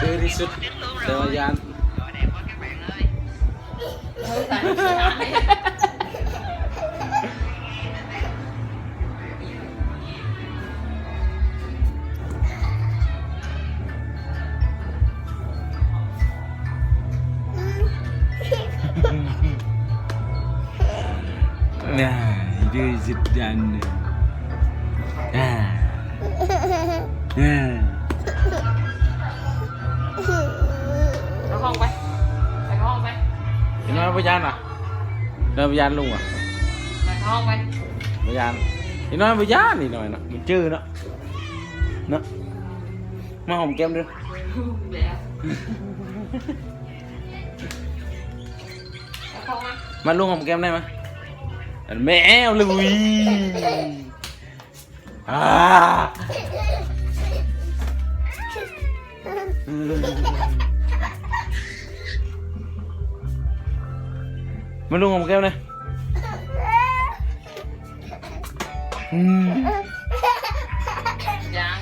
ຄືທີ່ສຸດ ແຕ່ວ່າຢ້ານ. ນາ ດື້ຊິດດັນ ນາ ນາ ເຂົ້າຫ້ອງໄປ ໄປເຂົ້າຫ້ອງໄປ. ອີນ້ອຍບໍ່ຢ້ານຫວາ? ນ້ອຍບໍ່ຢ້ານລຸງຫວາ? ໄປເຂົ້າຫ້ອງໄປ. ບໍ່ຢ້ານ ອີນ້ອຍບໍ່ຢ້ານ ອີນ້ອຍເນາະ ມັນຈື່ເນາະ ເນາະ. ມາຫອມແກ້ມເດີ້ ແລ້ວ ເຂົ້າມາ ມາລຸງຫອມແກ້ມໄດ້ມະ. ອັນແມ່ແອວເລີຍ ອຸ້ຍ ອາ ມາລຸງຫອມແກ້ມໄດ້. ອືມ ຍັງ